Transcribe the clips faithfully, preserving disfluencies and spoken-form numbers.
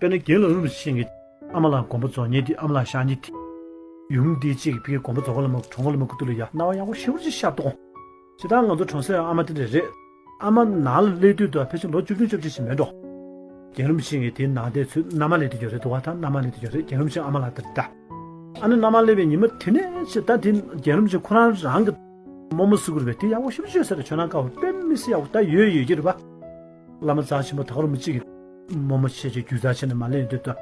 དཔེར་ན་རྒན་ལགས་རིན་པོ་ཆེ་གིས་ཨ་མ་ལགས་དགོན་པ་རྫོགས་མཁན་དེ། ཨ་མ་ལགས་གཤགས་མཁན་དེ། ཡུམ་དེ་གཅིག་གིས་ཕ་གིའི་དགོན་པ་རྫོགས་ག་ལ་མ་གྲོངས་ག་ལ་མ་ཁུ་ཐུག་ལ་ཡ་སྣང་བ་ཡག་པོ་ཞེ་པོ་ཅིག་ཤར་འདུག་གོ། ཇི་ལྟར་ང་ཚོ་གྲོང་གསེབ་ཨ་མ་དེ་འདྲ་རེད། ཨ་མ་ནང་ལ་སླེབས་དུས་དུ་ཕལ་ཆེར་ལོ་བཅུ་བདུན་བཅོ་བརྒྱད་ཞིག་མེད་འགྲོ། རྒན་རིན་པོ་ཆེ་གིས་དེའི་ནང་དེ་ཚོའི་མནའ་མ་སླེབས་དུས་ཡོད་རེད་འདུག་ག། ད་མནའ་མ་སླེབས་དུས་ཡོད་རེད། རྒན་རིན་པོ་ཆེ་ཨ་མ་ལགས་དེ་རེད་ད། ཨ་ནི་མནའ་མ་སླེབས་པའི་ཉི་མ་དེ་ནས་ཕྱིར་ད་དེ་རྒན་རིན་པོ་ཆེ་ཁོ་རང་རང་གི་རྨོ་མོ་ཟེར་དགོས་རེད་པས། དེ་ཡག་པོ་ཞེ་པོ་ཅིག་ཡོད་ས་རེད། ཆོས་ནང་ཀ་བ་དཔེ་མི་སྲིད་ཡག་པོ་ད་ཡོད་ཡོད་ཀྱི་རེད་པ། བླ་མ་རྩ་ཆེན་པོ་དར་གོ་རིན་པོ་ཆེ་གི་རྨོ་མོ་ཆེ་ཆེ་རྒྱུ་རྩ་ཆེ་ནས་མ་ལེན་དུས་ད།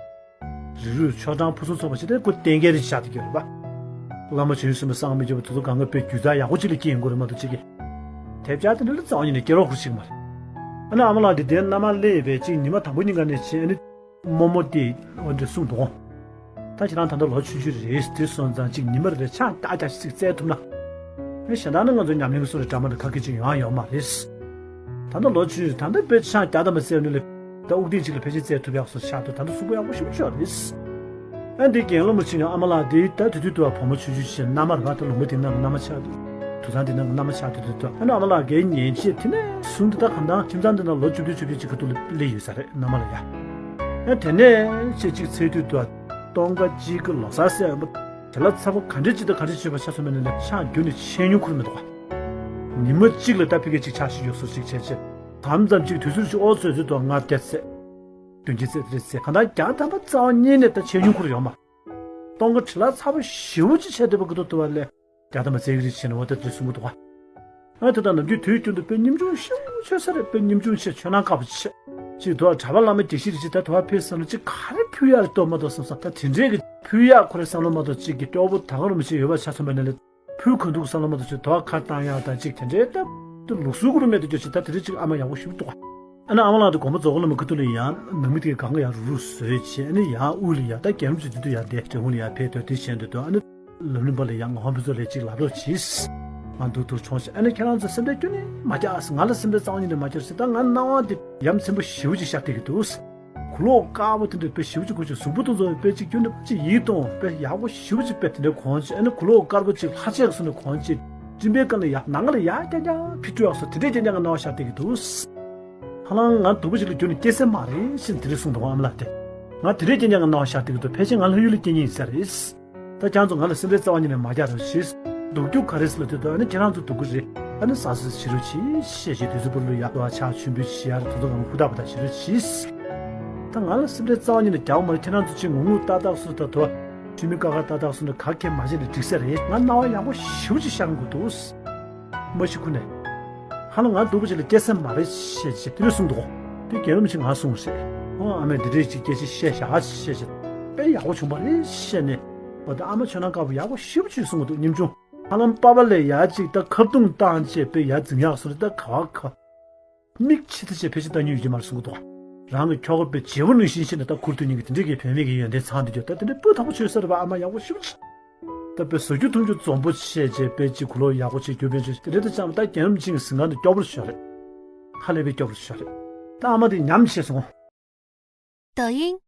རི་རུད་ཆོ་འབྲང་ཕུན་སུམ་ཚོགས་པ་ཞིག་དེ་ཁོ་གཏན་འཁེལ་རེ་བཞག་བསྡད་ཀྱི་རེད་པ། བླ་མ་བྱང་ཆུབ་སེམས་དཔའ་གསང་སྔགས་མི་བརྗེད་པ་དེ་ཚོ་གང་ག་དཔེ་རྒྱུ་རྩ་ཡག་པོ་ཅིག་ལ་སྐྱེས་ཡོང་གི་རེད་མ་གཏོགས་ཅིག་གི། དེབ་ཆག་དེ་འདྲ་ལ་རྩ་བ་ཉིད་ནས་སྐྱེ་རོགས་ཁུར་ཞིག་མ་རེད། ཨ་ནི་ཨ་མ་ལགས་དེ་དེ་མནའ་མ་སླེབས་པའི་ཅིག་ཉི་མ་དང་པོ་ཉིན་ག་ནས་བྱས། ཨ་ནི་རྨོ་མོ་དེ་འོ་འདྲ་གསུངས་འདུག་གོ། ད་ཁྱེད་རང་ད་ལྟ་ལོ་ཆུང་ཆུང་རེད། དེ་སོང་ཙང་ཅིག་ཉི་མ་རེ་རེ་ཆང་བརྒྱ་བརྒྱ་ཞིག་བཙལ་ཐུབ་ན། ཨེ་གཞན་དག་ནི་ང་ཚོ་ཉམས་ལེན་གྱི་སོ་རེ་འདྲ་མ་འདྲ་ཁ་སྐད་ཅིག་ཡོང་ཡ་ཡོད་མ་རེད། ད་ལྟ་ལོ་ཆུང་ཆུང་ད་ལྟ་དཔེ་ཆང་བརྒྱ་ཐམ་པ་བཙལ་ནས་ལས་ད་དབུགས་ལྡན་ཅིག་ལ་ཕལ་ཆེར་བཙལ་ཐུབ་ཡག་སོ་ཆགས་འདུག་ད་ལྟ་གཟུགས་པོ་ཡག་པོ་ཞེ་པོ་ཅིག་རེད། ཨ་འདི་རྒན་ལགས་རིན་པོ་ཆེ་ཡང་ཨ་མ་ལགས་དེ་ད་དེ་དུས་དུ་བ་བུ་མོ་ཆུང་ཆུང་ཞིག་མནའ་མ་རེད་པ། ད་ལུང་པ་དེ་ནང་གི་མནའ་མ་ཆགས་དུས། དུད་ཚང་དེ་ནང་གི་མནའ་མ་ཆགས་དུས་དུས་དུ། ཨ་ནི་ཨ་མ་ལགས་ཀྱིས་ཉན་ཆེད་དེ་ནས་བཟུང་སྟེ་ད་གང་ལྟར་ཁྱིམ་ཚང་འདི་ནང་ལོ་བཅུ་བདུན་བཅོ་བརྒྱད་ཅིག་གི་ཐོག་ལ་སླེབས་ཡོད་ས་རེད། མནའ་མ་ལ་ཡ། ཨ་དེ་ནས་ཆེད་ཅིག་ཚེས་དུས་དུ་སྟོན་ཁ་གཅིག་གི་ལོ་གསར་ཟེར་ཡོད་པ། བྱ་ལ་ཚ་པོ་ག་འདྲས་ཅིག་དང་ག་འདྲས་བྱེད་པ་ཆ་ཚང་མ་ནས་ལས་ཆང་རྒྱུ་ནས་ཆད་ཉུང་ཁུར་མི་འདུག་ག། ཉི་མ་གཅིག་ལ་ད་ཕ་གི་ཅིག་ཆང་ཞིག་ཡོད་སོ་ཅིག་བྱས་བྱས། དམ་ཙམ་ཅིག་དུས་ཚོད་ཅིག་ཨོ་ཚོད་ཚོད་དུ་ལྔ་བརྒྱ་ཚད། བདུན་བརྒྱ་ཚད་དེ་རེད་ཚད། གང་ལྟར་བརྒྱ་ཐམ་པ་རྩ་བ་ཉིད་ནས་ད་ཆད་ཉུང་ཁུར་ཡོད་མ། སྟོན་ཁ་བྱི་ལ་ཚ་པོ་ཞེ་པོ་ཅིག་བྱས་བསྡད་པ་གི་ཐོག་ཏུ་བ་ལས་རྒྱ་དམ་པ་བཙན་གྱིས་བྱས་ནས་འོ་ད་དེ་གསུང་གི་འདུག་ག། ཨ་ད་ལྟ་ནམ་རྒྱུན་དུས་རྒྱུན་དུ་དཔེ་ཉམ་ཆུང་ཞེ་པོ་ཆོད་ས་རེད། དཔེ་ཉམ་ཆུང་ཆེ་ཆོས་ནང་དཀར་པོ་ཆེ་ཅིག་དོ་གྲྭ་པ་བླ་མ་དགེ་བཤེས་རེ་ཅིག་ད་དོ་བ་ཕེབས་བསམ་ན་ཅིག་ག་རེ་ཕུལ་ཡག་རེད་ལྟོས་མ་གཏོགས་བསམ་བསམ་ད་དེ་འདྲས་ཀྱི་ཕུལ་ཡག་ཁོ་རེ་བསམ་བློ་མ་གཏོགས་ཅིག་གི་སྐྱོ་པོ་ད་ག་རུ་མི་ཆེ་ཡོད་པ་ཆ་ཚང་པ་ནས་ལས། ཕུལ་ག་འདུག་བསམ་བློ་མ་གཏོགས་ཅིག་དོ་ཁ་བཏང་ཡག་དང་ཅིག་དེ་འདྲའི་སྟབས་དུ་ལུགས་སྲོལ་གུ་རུ་མེད་དུ་གྱུར་ཅིག་ད་དེ་རིང་ཅིག་ཨ་མ་ཡག་པོ་ཞིག་འདུག་ག། ཨ་ནི་ཨ་མ་ལགས་དེ་དགོན་པ་རྫོགས་ག་ལ་མ་ཁུ་ཐུག་ལ་ཡང་ནང་མི་དེ་གང་ག་ཡང་རུག་རུག་བཟོས་བྱས། ཨ་ནི་ཡང་དབུས་ལ་ཡང་ད་རྒན་རབས་ཅིག་དེ་དུས་ཡང་བསྡད་དྲན་གུང་ལ་ཡང་ཕེབས་དོ་དེ་བཞིན་དུ་དོ། ཨ་ནི་ལམ་རིམ་པ་ལ་ཡང་ངག་དབང་ཕུན་ཚོགས་ལས་ཅིག་ལབ་རོགས་གྱིས། ང་འདུག་འདུག་ཆོག་ཤག། ཨ་ནི་ཁྱེད་རང་ཚོ་སེམས་ཁྲལ་ཁྱོན་ནས་མ་རྒྱག། ང་ལ་སེམས་ཁྲལ་རྩ་བ་ཉིད་ནས་མ་རྒྱག་ཟེར། ད་ང་སྣང་བ་དེ་ཡ་མཚན་པོ་ཞེ་པོ་ཅིག་ཤར་བསྡད་ཀྱི་འདུག། གུ་ལོག་དཀར་པོ་དེ་འདྲ་དཔེ་ཞེ་པོ་ཅིག་གོན་ཅིག་གཟུགས་པོ་དེ་ཚོ་དཔེ་ཅིག་ཁྱོན་ནས་དཔེ་ཅིག་ཡིད་གཏོང་དཔེ་ཡག་པོ་ཞེ་པོ་ཅིག་དཔེ་དེ་འདྲ་གོན་ཅིག། ཨ་ནི་གུ་ལོག་དཀར་པོ་ཅིག་ལྷ་ཆས་སོགས་ནས་གོན་ཅིག་སྤྲིན་པའི་སྐར་ལ་ཡ་ནང་ལ་ཡ་རྐྱང་རྐྱང་ཕི་སྤྲོ་ཡག་སོགས་དེ་འདྲས་རྐྱང་རྐྱང་གི་སྣང་བ་ཤར་བསྡད་ཀྱི་འདུག། ཧ་ལམ་ང་སྡུག་པོ་ཅིག་ལ་གྱུར་ནས་སྐྱེས་ས་མ་རེད་ཅེས་དེ་འདྲས་གསུངས་འདུག་ཨ་མ་ལགས་དེ། ང་དེ་འདྲས་རྐྱང་རྐྱང་གི་སྣང་བ་ཤར་བསྡད་ཀྱི་འདུག། ཕལ་ཆེར་ང་ལྷ་ཡུལ་ལ་སྐྱེས་ཉིན་ཡིན་ས་རེད། ད་ཁྱེད་ཚོ་ང་ལ་སེམས་ཁྲལ་རྩ་བ་ཉིད་ནས་མ་རྒྱག་རོགས་གྱིས། སྡུག་རྒྱུ་ག་རེ་ཟེར་ལབ་དུས་ད་ཨ་ནི་ཁྱེད་རང་ཚོ་སྡུག་གི་རེད། ཨ་ནི་ཟ་ཟི་བྱེད་རོགས་གྱིས་ཞེས་བྱས་དུས་ཚོད་པོ་ལུས་ཡག་དོ་ཆ་ཆུན་པོའི་བྱི་ཡར་དོ་ཚོ་གང་ཧུ་ཏག་པ་དག་བྱེད་རོགས་གྱིས། ད་ང་ལ་སེམས་ཁྲལ་རྩ་བ་ཉིད་ནས་རྒྱག་པ་མ་རེད། ཁྱེད་རང་ཚོ་ཅིག་ངུ་ངུ་ཏག་ཏག་སུ་ད་དོ་ཆུ་མིག་ཀ་ཁ་ཏག་ཏག་སུ་ད་ག་གེ་མ་བྱས་ནས་འགྲིག་ས་རེད། ང་སྣང་བ་ཡག་པོ་ཞེ་པོ་ཅིག་ཤར་འགྲོ་འདུག། མ་གཞི་ཁུ་ནས་ཧ་ལམ་ང་སྡུག་པོ་ཅིག་ལ་སྐྱེས་ས་མ་རེད་ཞེས་བྱས་དེ་འདྲ་གསུངས་འདུག། དེ་རྒན་རབས་ཅིག་ང་གསུངས་རེད། ཨོ་ཨ་མས་འདི་འདྲས་ཅིག་སྐད་ཆ་བཤད་བཞག་ཞེས་བྱས་དཔེ་ཡག་པོ་བྱུང་བ་རེད་ཞེས་ནས། འོ་ད་ཨ་མ་ཆོས་ནང་དཀར་པོ་ཡག་པོ་ཞེ་པོ་ཅིག་གསུང་གི་འདུག་ཉམ་ཆུང་། ཧ་ལམ་པ་པ་ལས་ཡར་ཅིག་ད་ཁ་རྡུང་བཏང་བྱས་དཔེ་ཡར་འཛིང་ཡག་སོང་རེད། ད་ག་བ་ག་མིག་ཕྱི་ཐ་ཆད་ཕལ་ཆེར་ལྟ་མྱོང་ཡོད་ཀྱི་མ་རེད་གསུང་གི་འདུག། རང་གི་ཁྱོ་ག་དཔེ་བྱེད་པོ་ནང་བཞིན་བྱས་ནས་ད་ཁུར་ཐུབ་མཁན་གྱི་དེ་འདྲས་ཀྱི་བུད་མེད་ཀྱི་ཡོན་ཏན་ཚང་བསྡད་རྒྱུ་ད་དེ་འདྲས་སྤུ་དག་པོ་ཆོད་ས་རེད་པ། ཨ་མ་ཡག་པོ་ཞེ་པོ་ཅིག་ད་དཔེ་བཟོ་རྒྱུ་འཐུང་རྒྱུ་འཛོམས་པོ་བྱས་བྱས་དཔེ་ཅིག་གུ་ལོག་ཡག་པོ་བྱས་རྒྱུ་དཔེ་ཅིག་དེ་འདྲས་ད་ཅང་ད་རྒན་རབས་ཅིག་གི་གཟིམ་ཁང་དུ་སྐྱོ་པོར་ཤོར་རེད། ཧ་ལས་པའི་སྐྱོ་པོར་ཤོར་རེད། ད་ཨ་མ་དེ་ཉམས་ཆེ་སོང་། 抖音